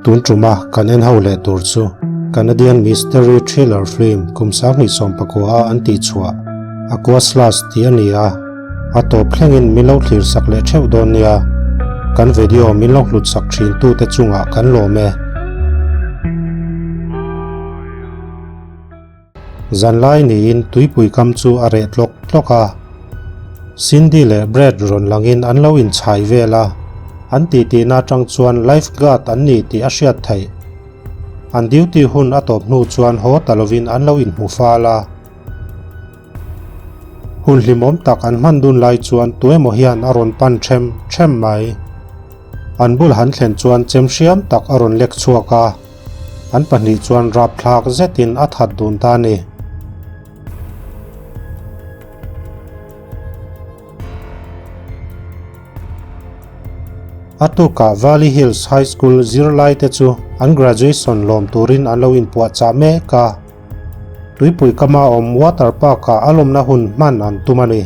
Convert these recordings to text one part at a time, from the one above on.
Tun tuma kan en ho leh tur chu Canadian mystery thriller film kum 2019 a an tih chhuah Aqua Slash tih a ni a, a tawp thlengin min lo thlir sak leh theuh dawn nia. Kan video min lo hlut sak thin tute chungah kan lawm e. Zanlai niin tuipui kam chu a reh tlawk tlawk a. Cindy leh Brad rawn langin an lo inchhai vel a, an titihna atang chuan life guard an ni tih a hriat theih. An duty hun a tawp hnu chuan haw ta lovin an lo inhmu fal a. Hun hlimawm tak an hman dun lai chuan tuemaw hian a rawn pan them them mai. An bul han thlen chuan chem hriam tak a rawn lek chhuak a. An pahnih chuan rapthlak zetin a that dun ta a ni. A tukah Valley Hills High School zirlaite chu an graduation lawm turin an lo inpuahchah mek a. Tuipui kama awm water park-ah a lawmna hun hman an tum a ni.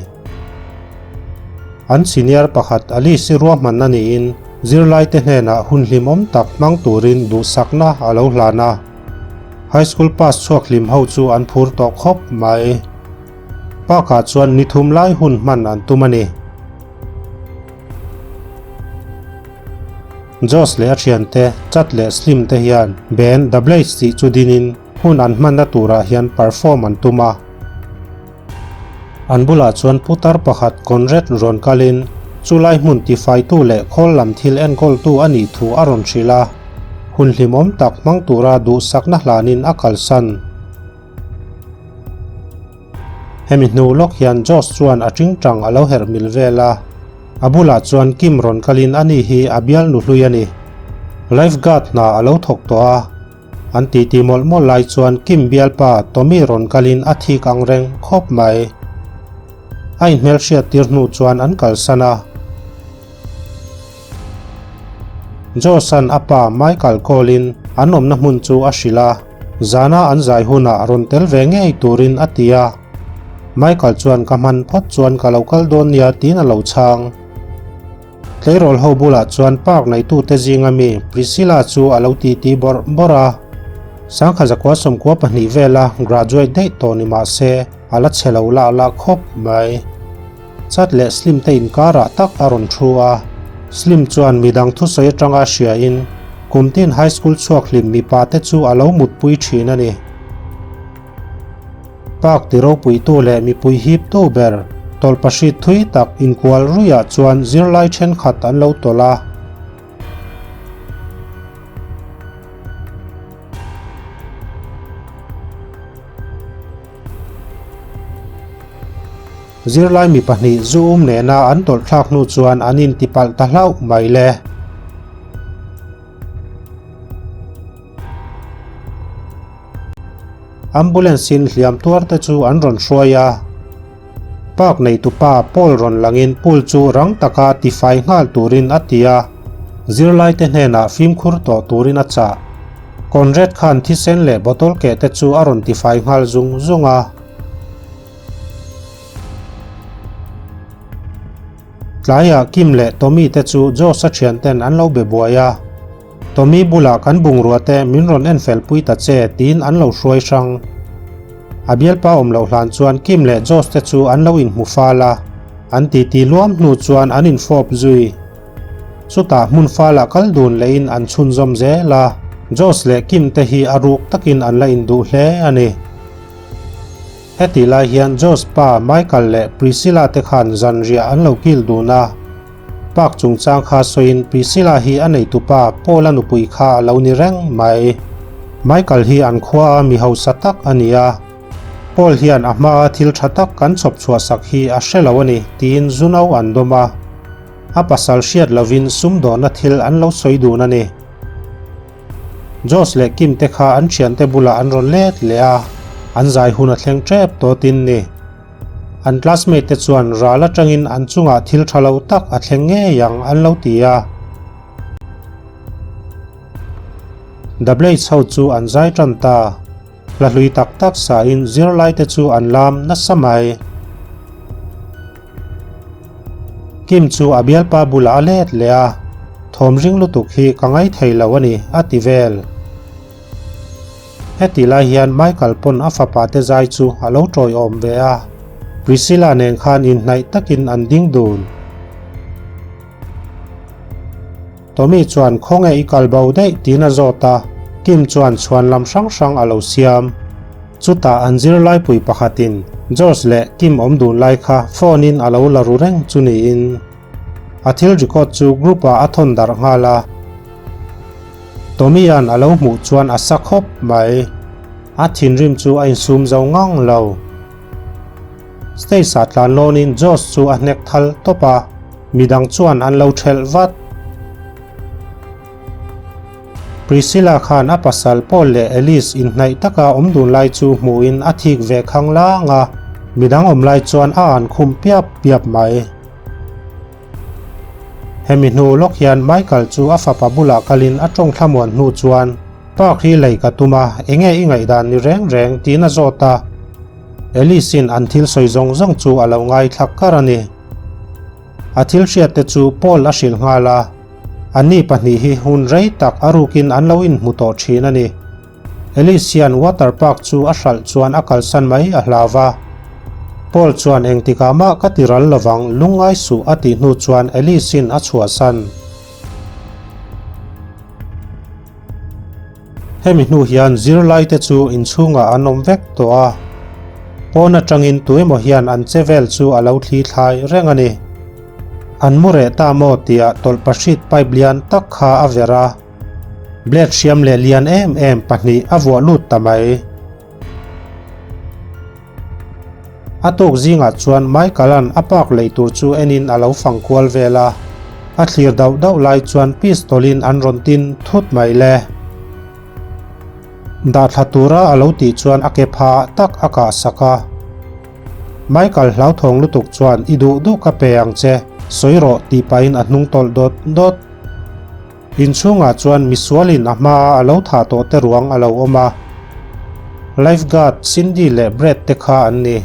An senior pakhat Alice-i ruahmanna niin zirlaite hnenah hun hlimawm tak hmang turin duhsakna a lo hlan a. High school pass chhuak hlim ho chu an phur tawh khawp mai. Park-ah chuan ni thum lai hun hman an tum a ni. Josh leh a thiante Chad leh Slim te hian band The Blaze tih chu dinin hun an hmanna turah hian perform an tum a. An bulah chuan putar pakhat Conrad rawn kalin chulai hmun tifaitu leh khawl lam thil enkawltu a nih thu a rawn hrilh a, hun hlimawm tak hmang tura duhsakna hlanin a kalsan. Hemi hnu lawk hian Josh chuan a tingtang a lo herh mil vel a, a bulah chuan Kim rawn kalin ani hi a bialnu hlui a ni. Lifeguard hna a lo thawk tawh a. An titi mawlh mawlh lai chuan Kim bialpa Tommy rawn kalin a thik ang reng khawp mai. A inhmelhriat tir hnu chuan an kalsan a. Josh-a'n a pa Michael call-in an awmna hmun chu a hrilh a, zana an zai hunah rawn tel ve ngei turin a ti a. Michael chuan ka hman phawt chuan ka lo kal dawn nia tiin a lo chhang. Tleirawl ho bulah chuan park neitute zinga mi Priscilla chu a lo titi bawrh bawrh a. Sangkha zakua sawmkua pahnih vela graduate daih tawh ni mah se a la chhe lo lah lah khawp mai. Chad leh Slim te inkarah tak a rawn thu a. Slim chuan midang thusawi atanga hriain kumtin high school chhuak hlim mipa te chu a lo mutpui thin a ni. Park ti ropuitu leh mipui hiptu ber tawlhpahrit thui tak inkual ruiah chuan zirlai thenkhat an lo tawlh a. Zirlai mi pahnih zu um nena an tawlhthlak hnu chuan an intipalh ta hlauh mai le. Ambulance in hliam tuar te chu an rawn hruai a. Park neitupa Paul rawn langin pool chu rang taka tifai nghal turin a ti a, zirlaite hnenah fimkhur tawh turin a chah. Conrad khan thisen leh bottle keh te chu a rawn tifai nghal zung zung a. Tlaiah Kim leh Tommy te chu Josh-a thianten an lo be buai a. Tommy bulah kan bungrua te min rawn en fel pui ta che tiin an lo hruai hrang. A bialpa awm loh hlan chuan Kim leh Josh te chu an lo inhmu fal a, an titi luam hnu chuan an infawp zui. Chutah hmun falah kal dun lehin an chhunzawm zel a, Josh leh Kim te hi a ruk takin an la induh hle a ni. Hetih lai hian Josh pa Michael leh Priscilla te khan zanriah an lo kil dun a. Park chungchang kha sawiin Priscilla hi a neitupa Paul-a nupui kha a lo ni reng mai. Michael hi an khua a mi hausa tak a ni a, Paul hian a hmaa thil tha tak kan chhawp chhuah sak hi a hre lo a ni tiin zu no an dawm a. A pasal hriat lovin sumdawhna thil an lo sawi dun a ni. Josh leh Kim te kha an thiante bulah an rawn let leh a, an zai hun a thleng tep tawtin ni. An classmate te chuan ral atangin an chungah thil tha lo tak a thleng ngei ang an lo ti a. The Blades ho chu an zai tan ta. Hla hlui tak tak sain zirlai te chu an lam nasa mai. Kim chu a bialpa bulah a let leh a, Thawm ring lutuk hi ka ngai thei lo a ni, a ti vel. Heti lai hian Michael pawn a fapa te zai chu a lo tawiawm ve a, Priscilla nen khan inhnaih takin an ding dun. Tommy chuan khawnge i kal bo daih tiin a zawt a, Kim chuan chhuan lam hrang hrang a lo siam. Chutah an zirlaipui pakhatin George leh Kim awm dun lai kha phone in a lo la ru reng chu niin a thil record chu group ah a thawn darh nghal a. Tommy-a'n a lo hmuh chuan a sa khawp mai. A thinrim chu a insum zo ngang lo. Stage ah tlan lawnin Josh chu a hnek thal tawp a, midang chuan an lo thelh vat. Priscilla khan a pasal Paul leh Alice inhnaih taka awm dun lai chu hmuhin a thik ve khang lang a, midang awm lai chuan a an khum piap piap mai. Hemi hnu lawk hian Michael chu a fapa bulah kalin a tawng thlamuan hnu chuan, Park hi lei ka tum a, enge i ngaihdan ni reng reng? tiin a zawt a. Alice-in an thil sawi zawng zawng chu a lo ngaithlak kar a ni. A thil hriat te chu Paul a hrilh nghal a, anni pahnih hi hun rei tak a rukin an lo inhmu tawh thin a ni. Alice hian water park chu a hralh chuan a kalsan mai a hlau va. Paul chuan engtikah mah ka ti ral lovang lungngai suh a tih hnu chuan Alice-in a chhuahsan. Hemi hnu hian zirlaite chu inchhungah an awm vek tawh a, pawn atangin tuemaw hian an che vel chu a lo thli thlai reng a ni. An mu reh ta maw tia tawlhpahrit pipe lian tak kha a ver a, blade hriam leh lian em em pahnih a vuah lut ta mai. A tuk zingah chuan Michael-a'n a park lei tur chu enin a lo fang kual vel a, a thlir dauh dauh lai chuan pistol-in an rawn tin thut mai le. Dahthla tura a lo tih chuan a ke pha tak a kah sak a. Michael hlauthawng lutuk chuan i duh duh ka pe ang che, sawi rawh tih pahin a hnung tawlh dawt dawt. Inchhungah chuan misualin a hmaa a lo thah tawh te ruang a lo awm a, lifeguard Cindy leh Brad te kha an ni.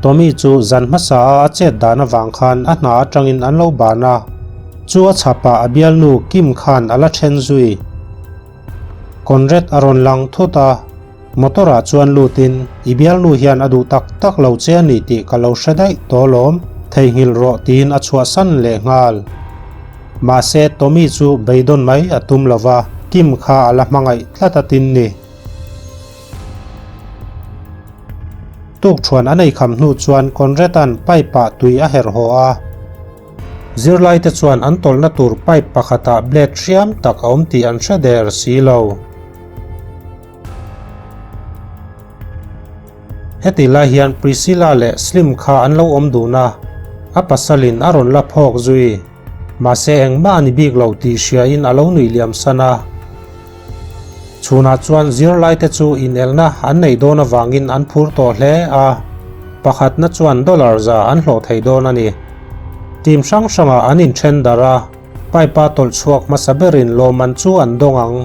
Tommy chu zan hmasa a a chet dan avang khan a hna atangin an lo ban a, chu a chhapah a bialnu Kim khan a la then zui. Conrad a rawn lang thut a, motor ah chuan lutin i bialnu hian a duh tak tak lo che a ni tih ka lo hre daih tawh alawm, theihnghilh rawh tiin a chhuahsan leh nghal. Mahse Tommy chu beidawn mai a tum lo va, Kim kha a la hmangaih tlat a tin ni. Tukṭhuan an eikham hnu chuan Conrad-a'n pipe-ah tui a herh haw a. Zirlaite chuan an tawlhna tur pipe pakhatah blade hriam tak a awm tih an hre der si lo. Heti lai hian Priscilla leh Slim kha an lo awm dun a, a pasalin a rawn la phawk zui. Mahse engmah a ni bik lo tih hriain a lo nuih liam san a. Chhunah chuan zirlaite chu inelna an neih dawn avangin an phur tawh hle a, pakhatna chuan dollar za an hlawh thei dawn a ni. Team hrang hrangah an inthen darh a, pipe-a tawlh chhuak hmasa berin lawmman chu an dawng ang.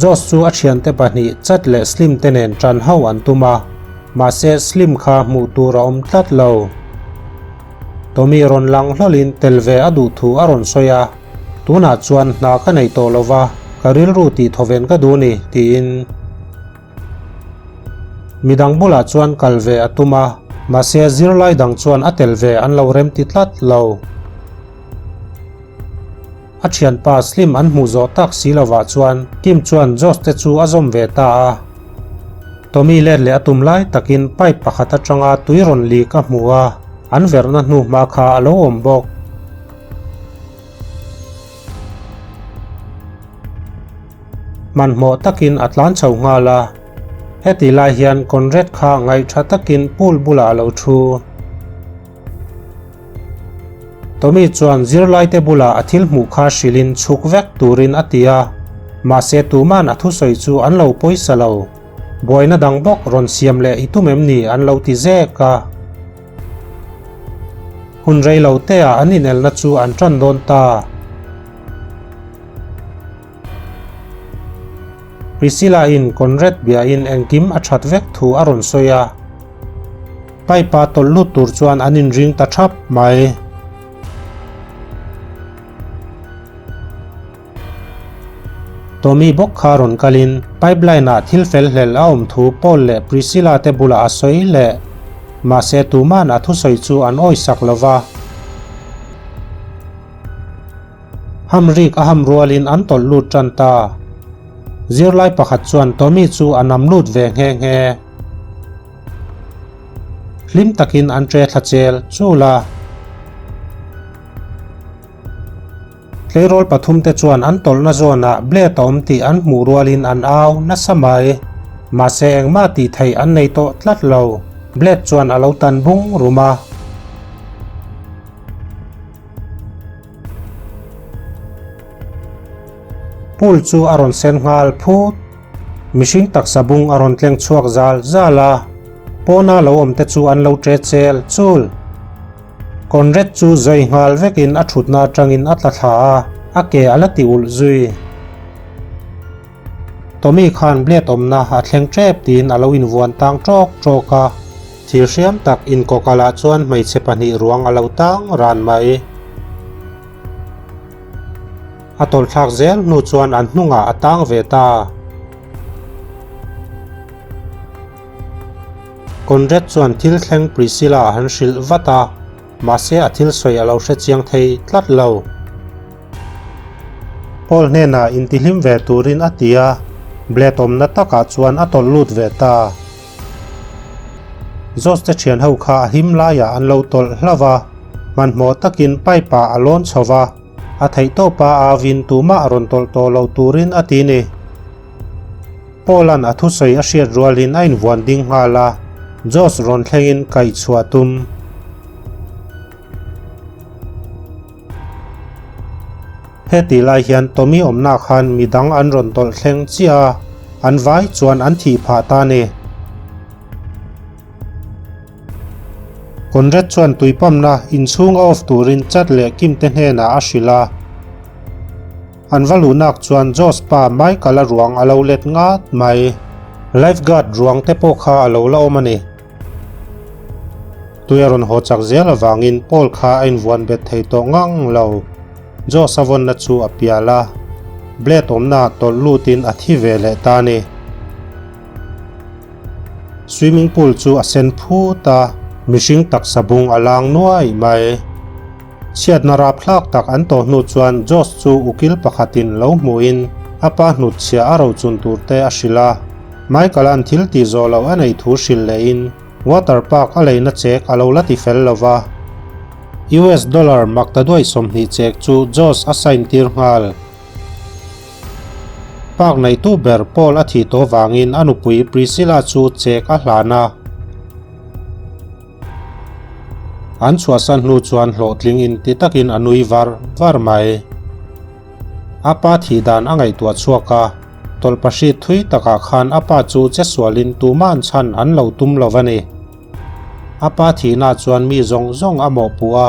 Josh chu a thiante pahnih Chad leh Slim te nen tan ho an tum a, mahse Slim kha hmuh tur a awm tlat lo. Tommy rawn lang hlawlin tel ve a duh thu a rawn sawi a. Tunah chuan hna ka nei tawh lo va, ka rilru tih thawven ka duh ni, tiin. Midang bulah chuan kal ve a tum a, mahse zirlai dang chuan a tel ve an lo remti tlat lo. A thianpa Slim an hmuh zawh tak si lovah chuan Kim chuan Josh te chu a zawm ve ta a. Tommy let leh a tum lai takin pipe pakhat atanga tui rawn leak a hmu a, an verhna hnu hma kha a lo awm bawk. Hmanhmawh takin a tlan chho nghal a, heti lai hian Conrad kha ngaihṭha takin pool bulah a lo ṭhu. Tommy chuan zirlaite bulah a thil hmuh kha hrilhin chhuk vek turin a ti a, mahse tuman a thusawi chu an lo pawisa lo. Buaina dang bawk rawn siam leh i tum em ni an lo ti zek a. Hun rei lo teah an inelna chu an ṭan dawn ta. Priscilla-in Conrad biain engkim a that vek thu a rawn sawi a. Pipe-a tawlh lut tur chuan an inring ta thap mai. Tommy bawk kha rawn kalin pipeline-ah thil fel hlel a awm thu Paul leh Priscilla te bulah a sawi leh. Mahse tuman a thusawi chu an awisak lo va. Ham rik a ham rualin an tawlh lut tan ta. Zirlai pakhat chuan Tommy chu a nam lut ve nghe nghe. Hlim takin an ṭe thla chel chul a. Tleirawl pathumte chuan an tawlhna zawnah blade a awm tih an hmuh rualin an au nasa mai. Mahse engmah tih theih an nei tawh tlat lo. Blade chuan a lo tan bung rum a. Pool chu a rawn sen nghal phut. Mihring taksa bung a rawn tleng chhuak zal zal a. Pawna lo awmte chu an lo ṭe chel chul. Conrad chu zawi nghal vekin a thutna atangin a tla thla a, a ke a la ti ulh zui. Tommy khan blade awmna a thleng tep tiin a lo invuan tang tawk tawk a, thil hriam tak inkawkalah chuan hmeichhe pahnih ruang a lo tang ran mai. A tawlhthlak zel hnu chuan an hnungah a tang ve ta. Conrad chuan thil thleng Priscilla a han hrilh vat a, mahse a thil sawi a lo hre chiang thei tlat lo. Paul hnenah intihlim ve turin a ti a, blade awmna takah chuan a tawlh lut ve ta. Josh te thian ho kha a him laiah an lo tawlh hlauh a, hmanhmawh takin pipe ah a lawn chho va, a theihtawpa au in tumah a rawn tawlh tawh lo turin a ti ni. Paul-a'n a thusawi a hriat rualin a invuan ding nghal a, Josh rawn thlengin kaih chhuah tum. Heti lai hian Tommy awmna khan midang an rawn tawlh thleng chiah a, an vai chuan an thih phah ta a ni. Conrad chuan tuipamna inchhung a off turin Chad leh Kim te hnenah a hrilh a. An va luhnak chuan Josh pa Michael-a ruang a lo let ngat mai. Lifeguard ruang te pawh kha a lo la awm a ni. Tui a rawn haw chak zel avangin Paul kha a invuan bet thei tawh ngang lo. Josh a vawnna chu a pial a, blade awmna tawlh lutin a thi ve leh ta a ni. Swimming pool chu a sen phut a, mihring taksa bung a lang nuai mai. Chhiatna rapthlak tak an tawh hnu chuan Josh chu ukil pakhatin lo hmuhin a pa hnutchhiah a rochun tur te a hrilh a. Michael-a'n thil tih zawh loh a neih thu hrilh lehin water park a leina chek a lo la ti fel lo va. US dollar maktaduai 20 chek chu Josh a sign tir nghal. Park neitu ber Paul a thih tawh vangin a nupui Priscilla chu chek a hlan a. An chhuahsan hnu chuan hlawhtling in ti takin a nui var var mai. A pa thih dan a ngaihtuah chhuak a, tawlhpahrit thui takah khan a pa chu che sualin tuma'n chhan an lo tum lo a ni. A pa thihna chuan mi zawng zawng a mawhpuh a,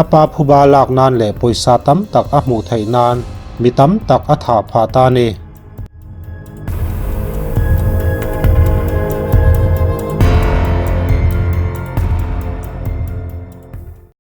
a pa phuba lak nan leh pawisa tam tak a hmuh theih nan mi tam tak a thah phah ta a ni.